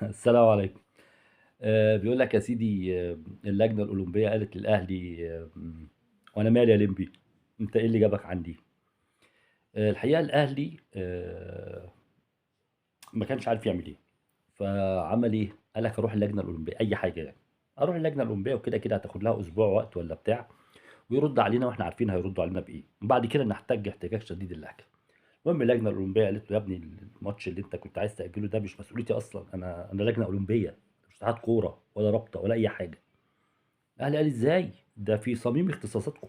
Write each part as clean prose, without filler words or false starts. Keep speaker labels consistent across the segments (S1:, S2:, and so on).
S1: السلام عليكم. بيقول لك يا سيدي، اللجنة الأولمبية قالت للأهلي، وأنا مالي يا لمبي، أنت إيه اللي جابك عندي؟ الحقيقة الأهلي ما كانش عارف يعمل إيه، فعمل إيه؟ قال لك أروح اللجنة الأولمبية، أي حاجة يعني، أروح اللجنة الأولمبية وكده كده هتاخد لها أسبوع وقت ولا بتاع، ويرد علينا وإحنا عارفين هيردوا علينا بإيه، وبعد كده نحتاج احتجاج شديد اللهجة. المهم اللجنة الأولمبية قالت له يا ابني الماتش اللي أنت كنت عايز تأجله ده مش مسؤوليتي أصلا، أنا لجنة أولمبية، مش اتحاد كورة ولا رابطة ولا أي حاجة. الأهلي قال إزاي؟ ده في صميم اختصاصاتكم.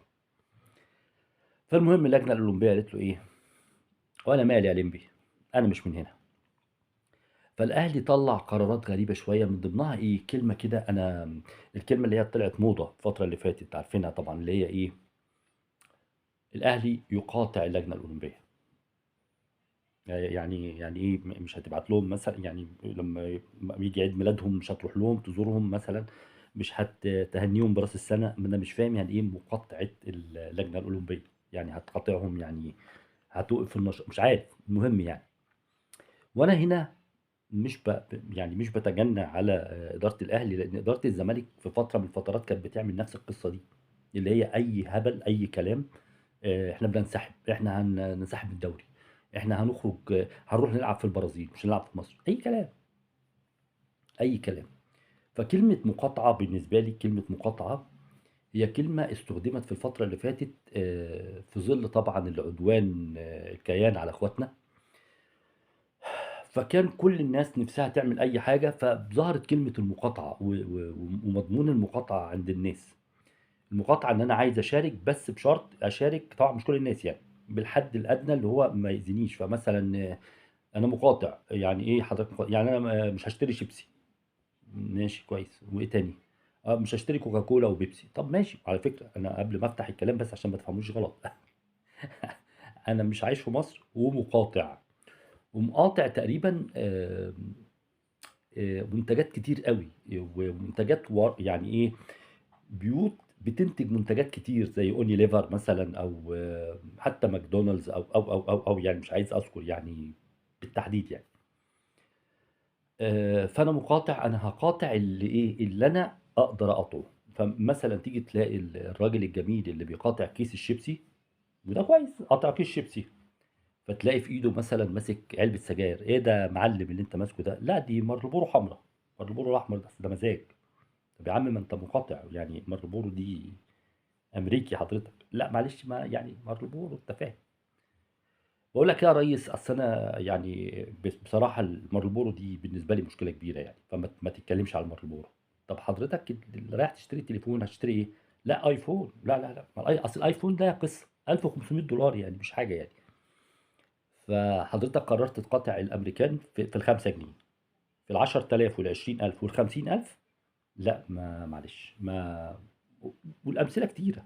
S1: فالمهم اللجنة الأولمبية قالت له إيه؟ وأنا مالي يا لمبي، أنا مش من هنا. فالأهلي طلع قرارات غريبة شوية، من ضمنها إيه؟ كلمة كده، أنا الكلمة اللي هي طلعت موضة الفترة اللي فاتت عارفينها طبعا، اللي هي إيه؟ الأهلي يقاطع اللجنة الأولمبية. يعني إيه؟ مش هتبعت لهم مثلا، يعني لما يجي عيد ميلادهم مش هتروح لهم تزورهم مثلا، مش هتهنيهم براس السنة. ما أنا مش فاهم يعني إيه مقاطعة اللجنة الأولمبية، يعني هتقاطعهم، يعني هتوقف النشاط، مش عارف. المهم يعني وأنا هنا مش يعني مش بتجنى على إدارة الأهلي، لأن إدارة الزمالك في فترة من الفترات كانت بتعمل نفس القصة دي، اللي هي أي هبل أي كلام، إحنا بننسحب، إحنا هننسحب من الدوري، إحنا هنخرج، هنروح نلعب في البرازيل، مش هنلعب في مصر، أي كلام أي كلام. فكلمة مقاطعة بالنسبة لي، كلمة مقاطعة هي كلمة استخدمت في الفترة اللي فاتت، في ظل طبعا العدوان، الكيان على إخواتنا، فكان كل الناس نفسها تعمل أي حاجة، فظهرت كلمة المقاطعة ومضمون المقاطعة عند الناس. المقاطعة إن أنا عايز أشارك، بس بشرط أشارك، طبعا مش كل الناس يعني، بالحد الأدنى اللي هو ما يأذينيش. فمثلا أنا مقاطع، يعني إيه حضرتك مقاطع؟ يعني أنا مش هشتري شيبسي، ماشي كويس، وإيه تاني؟ مش هشتري كوكاكولا وبيبسي، طب ماشي. على فكرة أنا قبل ما أفتح الكلام بس عشان ما تفهموش غلط، أنا مش عايش في مصر ومقاطع، ومقاطع تقريبا منتجات كتير قوي، ومنتجات يعني ايه، بيوت بتنتج منتجات كتير زي اونيليفر مثلا، او حتى ماكدونالدز، او او او او او يعني مش عايز اذكر يعني بالتحديد يعني. فانا مقاطع، انا هقاطع اللي ايه، اللي انا اقدر اقاطعه. فمثلا تيجي تلاقي الراجل الجميل اللي بيقاطع كيس الشيبسي، وده كويس، قاطع كيس شيبسي، فتلاقي في ايده مثلا ماسك علبة سجاير. ايه ده معلم اللي انت ماسكه ده؟ لا دي مارلبورو حمراء، مارلبورو الاحمر ده، ده مزاج. طب يا عم ما انت مقاطع، يعني مارلبورو دي امريكي حضرتك. لا معلش، ما يعني مارلبورو انت فاهم. بقول لك يا ريس، اصل انا يعني بصراحة المارلبورو دي بالنسبة لي مشكلة كبيرة يعني، فما تتكلمش على المارلبورو. طب حضرتك اللي رايح تشتري تليفون هتشتري ايه؟ لا ايفون. لا لا لا، ما اصل الايفون ده قصة $1500 يعني، مش حاجة يعني. فحضرتك قررت تقاطع الامريكان في ال5 جنيه، في ال10,000 وال20,000 وال50,000. لا ما معلش، ما والامثلة كتيرة،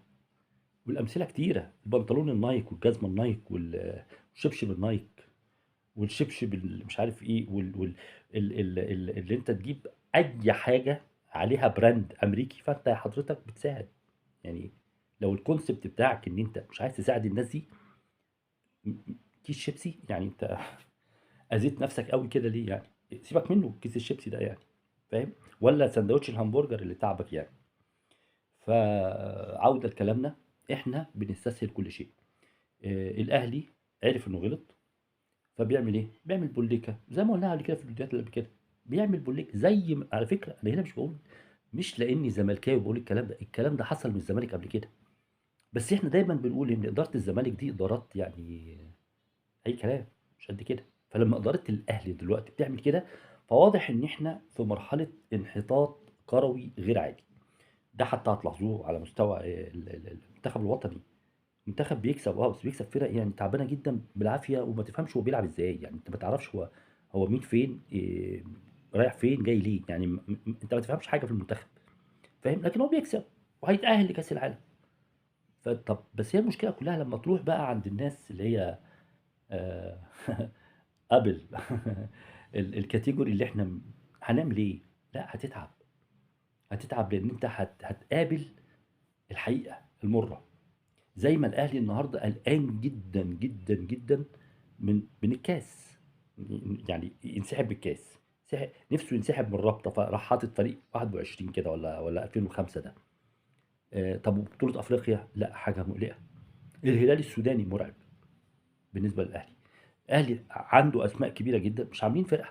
S1: والامثلة كتيرة. البنطلون النايك والجزمه النايك والشبشب النايك والشبشب مش عارف ايه، اللي انت تجيب اي حاجة عليها brand امريكي، فانت يا حضرتك بتساعد. يعني لو ال concept بتاعك ان انت مش عايز تساعد الناس دي، كيس شيبسي يعني انت اذيت نفسك قوي كده ليه يعني؟ سيبك منه كيس الشيبسي ده يعني، فاهم؟ ولا سندوتش الهمبرجر اللي تعبك يعني. فعودة لكلامنا، احنا بنستسهل كل شيء. الاهلي عرف انه غلط، فبيعمل ايه؟ بيعمل بوليكا زي ما قلنا قبل كده في الفيديوهات اللي قبل كده، بيعمل بوليكا زي ما، على فكرة انا هنا مش بقول، مش لاني زملكاوي بقول الكلام ده، الكلام ده حصل من الزمالك قبل كده، بس احنا دايما بنقول ان ادارة الزمالك دي ادارات يعني اي كلام، مش قد كده. فلما ادارة الاهلي دلوقتي بتعمل كده، فواضح ان احنا في مرحلة انحطاط كروي غير عادي. ده حتى هتلاحظوه على مستوى المنتخب الوطني. المنتخب بيكسب، بس بيكسب فرق يعني تعبانة جدا بالعافية، وما تفهمش هو بيلعب ازاي، يعني انت ما تعرفش هو مين فين، إيه، رايح فين، جاي ليه، يعني انت ما تفهمش حاجة في المنتخب، فاهم؟ لكن هو بيكسب وهيتاهل لكاس العالم. فطب بس هي المشكلة كلها لما تروح بقى عند الناس اللي هي قبل الكاتيجوري اللي احنا هنعمل ايه؟ لا هتتعب، هتتعب، لان انت هتقابل الحقيقة المرة. زي ما الاهلي النهارده قلقان جدا جدا جدا من الكاس، يعني ينسحب بالكاس، نفسه ينسحب من الرابطة، فراح حاطط فريق 21 كده ولا 2005 ده. طب وبطولة افريقيا؟ لا، حاجة مقلقة. الهلال السوداني مرعب بالنسبة للاهلي. الاهلي عنده اسماء كبيرة جدا، مش عاملين فرقه.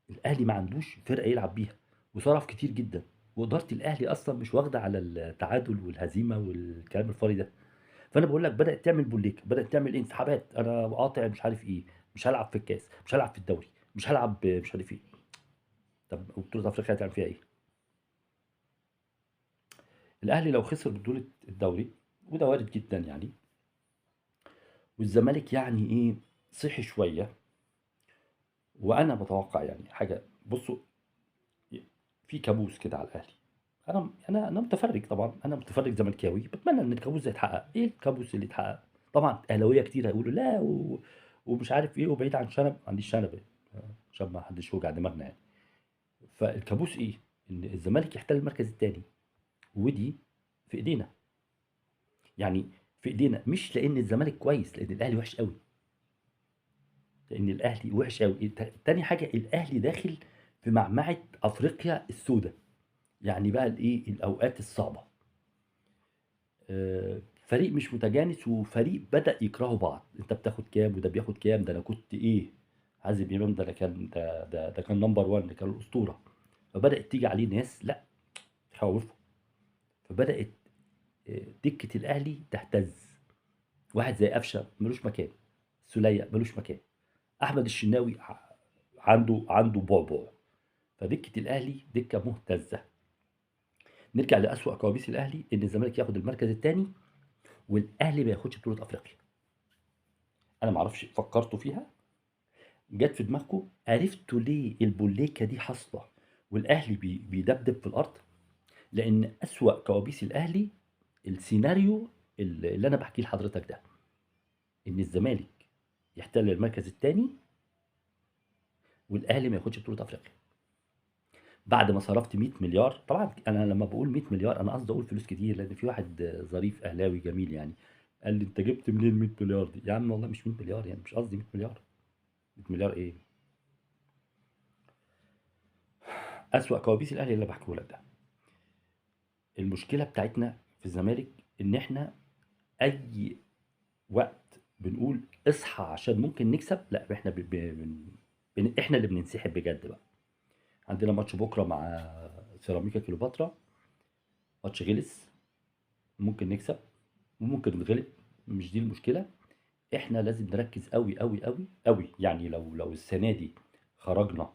S1: الاهلي ما عندوش فرقه يلعب بيها، وصرف كتير جدا، واداره الاهلي اصلا مش واخده على التعادل والهزيمة والكلام الفاضي ده. فانا بقول لك بدات تعمل بوليك، بدات تعمل انسحابات، انا قاطع مش عارف ايه، مش هلعب في الكاس، مش هلعب في الدوري، مش هلعب مش عارف ايه. طب وبطولة افريقيا هتعمل فيها ايه؟ الاهلي لو خسر بطوله الدوري، وده وارد جدا يعني، والزمالك يعني ايه صحي شوية، وانا بتوقع يعني حاجة. بصوا، في كابوس كده على الاهلي. انا متفرج طبعا، انا متفرج زملكاوي، بتمنى ان الكابوس ده يتحقق. ايه الكابوس اللي يتحقق؟ طبعا اهلاويه كتير هيقولوا لا ومش عارف ايه، وبعيد عن شنب، ما عنديش شنب عشان ما حدش يوجع دماغنا يعني. فالكابوس ايه؟ ان الزمالك يحتل المركز الثاني، ودي في ايدينا يعني، في ايدينا، مش لان الزمالك كويس، لان الاهلي وحش قوي، لان الاهلي وحش قوي. تاني حاجة، الاهلي داخل في معمعة افريقيا السوداء، يعني بقى الايه، الاوقات الصعبة. فريق مش متجانس، وفريق بدا يكرهوا بعض، انت بتاخد كام وده بياخد كام، ده انا كنت ايه، عازب امام ده كان ده كان نمبر 1، ده كان الاسطورة. فبدات تيجي عليه ناس لا تخوفه، فبدات دكه الاهلي تهتز. واحد زي قفشه ملوش مكان، سوليه ملوش مكان، احمد الشناوي عنده بعبع. فدكه الاهلي دكه مهتزه. نرجع لأسوأ كوابيس الاهلي، ان الزمالك ياخد المركز الثاني والاهلي ما ياخدش بطوله افريقيا. انا ما اعرفش فكرتوا فيها، جت في دماغكم؟ عرفتوا ليه البوليكه دي حاصله والاهلي بيدبدب في الارض؟ لان أسوأ كوابيس الاهلي السيناريو اللي انا بحكيه لحضرتك ده، ان الزمالك يحتل المركز الثاني والاهلي ما ياخدش بطوله افريقيا بعد ما صرفت 100 مليار. طبعا انا لما بقول 100 مليار انا قصدي اقول فلوس كتير، لان في واحد ظريف اهلاوي جميل يعني قال لي انت جبت منين 100 مليار دي؟ يا عم والله مش 100 مليار يعني، مش قصدي 100 مليار، 100 مليار ايه؟ اسوأ كوابيس الاهلي اللي بحكيه لك ده. المشكلة بتاعتنا في الزمالك ان احنا اي وقت بنقول اصحى عشان ممكن نكسب، لا احنا احنا اللي بننسحب بجد بقى. عندنا ماتش بكره مع سيراميكا كليوباترا، ماتش غلس، ممكن نكسب وممكن نتغلب، مش دي المشكلة. احنا لازم نركز قوي قوي قوي قوي يعني. لو السنة دي خرجنا،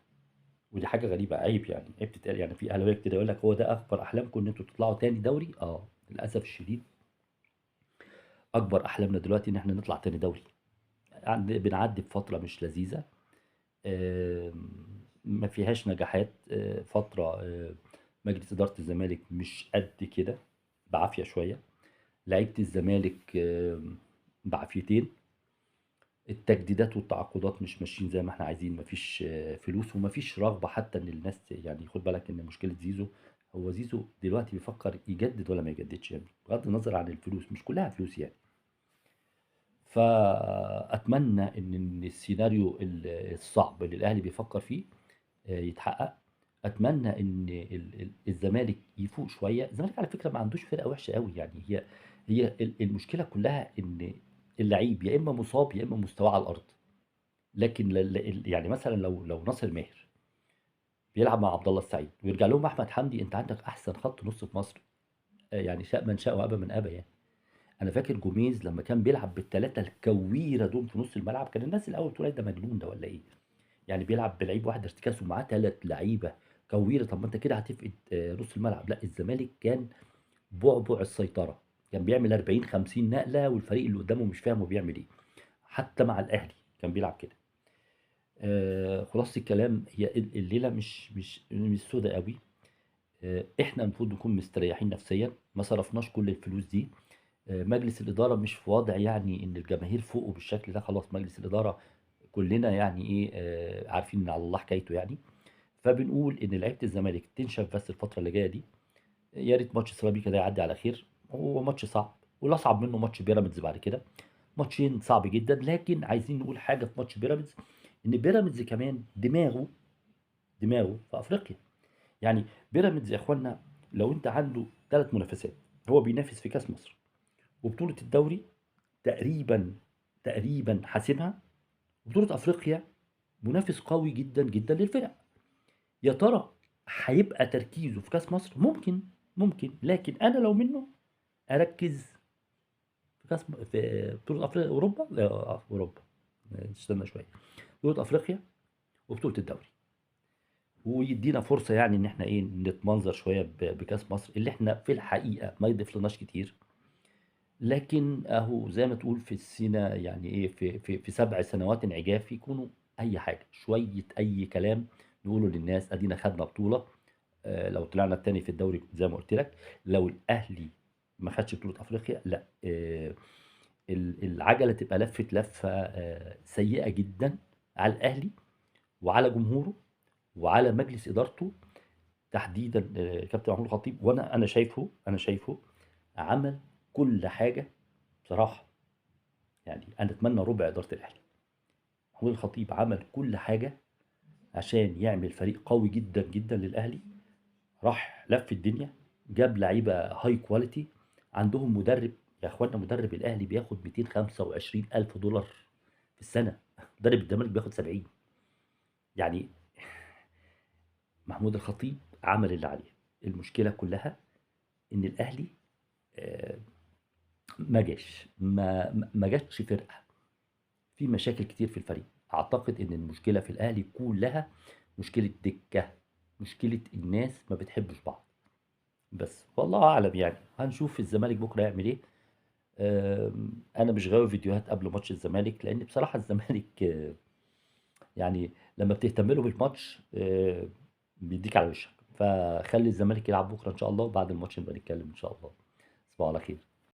S1: ودي حاجة غريبة، عيب يعني، عيب تتقال يعني، في اهلاويه كتير يقول لك هو ده اكبر احلامكم ان انتوا تطلعوا تاني دوري. للاسف الشديد اكبر احلامنا دلوقتي ان احنا نطلع تاني دوري. بنعدي بفترة مش لذيذة، ما فيهاش نجاحات، فترة مجلس ادارة الزمالك مش قد كده، بعافية شوية، لعيبة الزمالك بعافيتين، التجديدات والتعاقدات مش ماشيين زي ما احنا عايزين، مفيش فلوس ومفيش رغبة حتى ان الناس يعني. خد بالك ان مشكلة زيزو، هو زيزو دلوقتي بيفكر يجدد ولا ما يجددش يعني، بغض النظر عن الفلوس، مش كلها فلوس يعني. فاتمنى ان السيناريو الصعب اللي الاهلي بيفكر فيه يتحقق. اتمنى ان الزمالك يفوق شوية. الزمالك على فكرة ما عندوش فرقه وحشة قوي يعني، هي المشكلة كلها ان اللعيب يا اما مصاب يا اما مستواه على الارض. لكن يعني مثلا لو ناصر ماهر بيلعب مع عبد الله السعيد ويرجع لهم احمد حمدي، انت عندك احسن خط نص في مصر يعني، شاء من شاء وابى من ابى يعني. انا فاكر جوميز لما كان بيلعب بالثلاثة الكويره دول في نص الملعب، كان الناس الاول تقول ده مجنون ده ولا ايه يعني، بيلعب بلعيب واحد ارتكاز ومعاه 3 لعيبة كويره، طب ما انت كده هتفقد نص الملعب. لا، الزمالك كان بعبع السيطرة، كان بيعمل 40 50 نقله والفريق اللي قدامه مش فاهم هو بيعمل ايه. حتى مع الاهلي كان بيلعب كده. خلاصه الكلام، هي الليلة مش سودة قوي. احنا المفروض نكون مستريحين نفسيا، ما صرفناش كل الفلوس دي. مجلس الادارة مش في وضع يعني ان الجماهير فوقه بالشكل ده، خلاص مجلس الادارة كلنا يعني ايه عارفين ان على الله حكايته يعني. فبنقول ان لعيبة الزمالك تنشف بس الفترة اللي جاية دي. يا ريت ماتش سيراميكا ده يعدي على خير، هو ماتش صعب، والاصعب منه ماتش بيراميدز بعد كده. ماتشين صعب جدا. لكن عايزين نقول حاجة في ماتش بيراميدز، ان بيراميدز كمان دماغه في افريقيا. يعني بيراميدز يا اخوانا لو انت عنده 3 منافسات، هو بينافس في كاس مصر وبطولة الدوري تقريبا حاسمها، وبطولة افريقيا منافس قوي جدا جدا للفرق. يا ترى هيبقى تركيزه في كاس مصر؟ ممكن، لكن انا لو منه اركز في كاس، في بطوله افريقيا، اوروبا، لا اوروبا استنى شوية، بطوله افريقيا وبطولة الدوري، ويدينا فرصة يعني ان احنا ايه نتمنظر شوية بكاس مصر اللي احنا في الحقيقة ما يضيفلناش كتير، لكن اهو زي ما تقول في السنة يعني ايه في في في 7 سنوات انعجاف يكونوا اي حاجة، شوية اي كلام نقوله للناس ادينا خدنا بطوله. لو طلعنا التاني في الدوري زي ما قلت لك، لو الاهلي ما خدش بطوله افريقيا لا، العجلة تبقى لفت لفه سيئه جدا على الاهلي وعلى جمهوره وعلى مجلس ادارته تحديدا، كابتن محمود الخطيب. وانا انا شايفه عمل كل حاجة بصراحة، يعني انا اتمنى ربع ادارة الاهلي. محمود الخطيب عمل كل حاجة عشان يعمل فريق قوي جدا جدا للاهلي، راح لف الدنيا، جاب لعيبة high quality، عندهم مدرب يا اخوانا، مدرب الاهلي بياخد 225 الف دولار في السنة، مدرب الزمالك بياخد 70. يعني محمود الخطيب عمل اللي عليه. المشكلة كلها ان الاهلي ما جاش، ما جاتش فرقه، في مشاكل كتير في الفريق. اعتقد ان المشكلة في الاهلي كلها مشكلة دكه، مشكلة الناس ما بتحبش بعض بس، والله اعلم. يعني هنشوف الزمالك بكره يعمل ايه. انا مش غاوي فيديوهات قبل ماتش الزمالك، لان بصراحة الزمالك يعني لما بتهتم له بالماتش بيديك على وشك. فخلي الزمالك يلعب بكره ان شاء الله، وبعد الماتش نبقى نتكلم ان شاء الله. تصبحوا على خير.